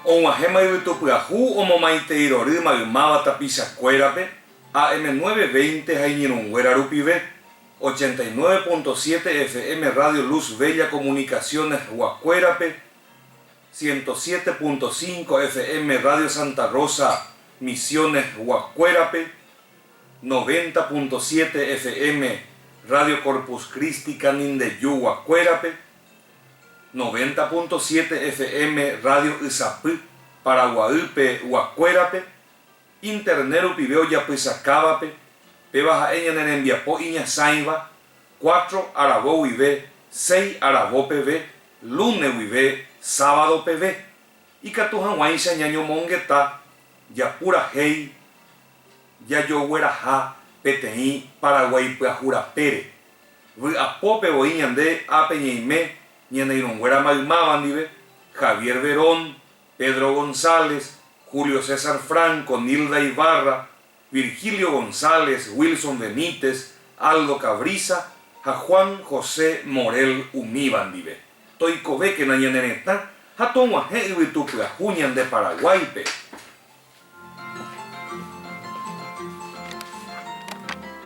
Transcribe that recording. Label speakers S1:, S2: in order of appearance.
S1: Og̃uahẽma yvytu pyahu omomaitei rory maymáva tapichakuérape, AM 920 ha iñirũnguéra rupive, 89.7 FM Radio Luz Bella Comunicaciones guakuérape, 107.5 FM Radio Santa Rosa Misiones guakuérape, 90.7 FM Radio Corpus Christi Canindeju guakuérape, 90.7 FM Radio Ysapy Paraguaýpe guakuérape, Internet rupive ojapysakávape, péva ha'e ñane rembiapo iñasãiva, cuatro aravo guive seis aravo peve, lune guive sábado peve, ikatu hag̃uáicha ñañomongeta, japurahéi, jajogueraha peteĩ Paraguái pyahu rapére. Vy'apópe voi ñande ápe ñaime ñane irũnguéra maymáva ndive, Javier Verón, Pedro González, Julio César Franco, Nilda Ibarra, Virgilio González, Wilson Benítez, Aldo Cabriza ha Juan José Morel umíva ndive. Toikovékena ñane retã ha tog̃uahẽ yvytu pyahu ñande Paraguáipe.